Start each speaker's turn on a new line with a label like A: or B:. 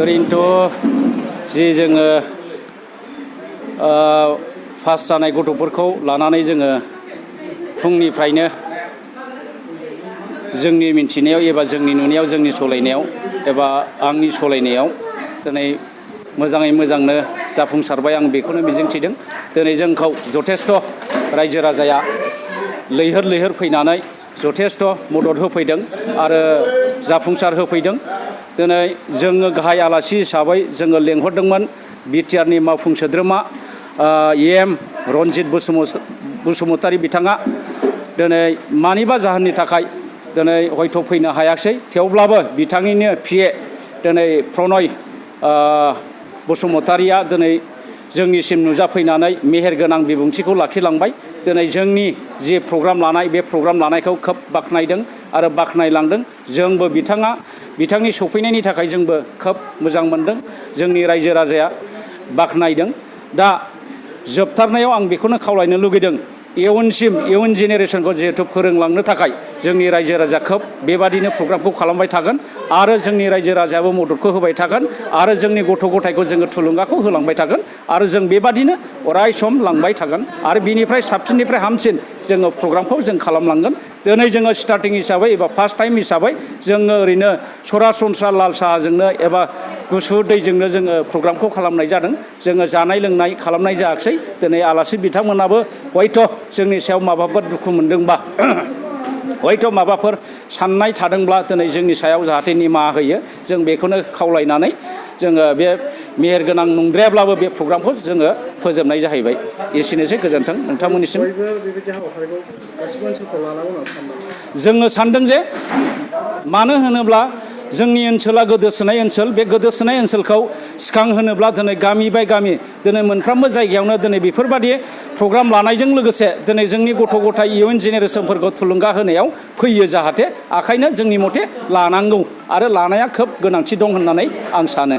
A: ओरैनोथ' जि जोङो पास जानाय गथ'फोरखौ लानानै जोङो फुंनिफ्रायनो जोंनि मिन्थिनायाव एबा जोंनि नुनायाव जोंनि सलायनायाव एबा आंनि सलायनायाव दिनै मोजाङै मोजांनो जाफुंसारबाय आं बेखौनो मिजिंथिदों। दिनै जोंखौ जथेस्थ' रायजो राजाया लैहोर लैहोर फैनानै जथेस्थ' मदद होफैदों आरो जाफुंसार होफैदों। दिनै जोङो गाहाय आलासि हिसाबै जोङो लेंहरदोंमोन बिटिआरनि मावफुं सोद्रोमा एम रनजित बसुमतारी बिथाङा दिनै मानिबा जाहोननि थाखाय दिनै हयथ' फैनो हायाखिसै, थेवब्लाबो बिथांनिनो पिए दिनै प्रनय बसुमतारीया दिनै जोंनिसिम नुजाफैनानै मेहेरगोनां बिबुंथिखौ लाखिलांबाय। दिनै जोंनि जि प्रग्राम लानाय बे प्रग्राम लानायखौ खोब बाख्नायदों आरो बाख्नायलांदों। जोंबो बिथांनि सफैनायनि थाखाय जोंबो खोब मोजां मोनदों। जोंनि रायजो राजाया बाख्नायदों। दा जोबथारनायाव आं बेखौनो खावलायनो लुगैदों, इयुन जेनेरेसनखौ जिहेथु फोरोंलांनो थाखाय जोंनि रायजो राजाया खोब बेबादिनो प्रग्रामखौ खालामबाय थागोन आरो जोंनि रायजो राजायाबो मददखौ होबाय थागोन आरो जोंनि गथ' गथायखौ जोङो थुलुंगाखौ होलांबाय थागोन आरो जों बेबादिनो अराय सम लांबाय थागोन आरो बिनिफ्राय साबसिननिफ्राय हामसिन जोङो प्रग्रामखौ जों खालामलांगोन। दिनै जोङो स्टार्टिं हिसाबै एबा फार्स्ट टाइम हिसाबै जोङो ओरैनो सरासनस्रा लाल साहाजोंनो एबा गुसु दैजोंनो जोङो प्रग्रामखौ खालामनाय जादों। जोङो जानाय लोंनाय खालामनाय जायाखिसै। दिनै आलासि बिथांमोनाबो हयथ' जोंनि सायाव माबाफोर दुखु मोनदोंबा हयथ' माबाफोर साननाय थादोंब्ला दिनै जोंनि सायाव जाहाथे निमाहा होयो, जों बेखौनो खावलायनानै जोङो बे मेहेरगोनां नंद्रायाब्लाबो बे प्रग्रामखौ जोङो फोजोबनाय जाहैबाय। एसेनोसै, गोजोन्थों नोंथांमोननिसिम। जोङो सानदों जे मानो होनोब्ला जोंनि ओनसोला गोदोसोनाय ओनसोल, बे गोदोसोनाय ओनसोलखौ सिखांहोनोब्ला दिनै गामि बाय गामि दिनै मोनफ्रोमबो जायगायावनो दिनै बेफोरबादि प्रग्राम लानायजों लोगोसे दिनै जोंनि गथ' गथाय इयुन जेनेरेसनफोरखौ थुलुंगा होनायाव फैयो जाहाथे, ओंखायनो जोंनि मथे लानांगौ आरो लानाया खोब गोनांथि दं होननानै आं सानो।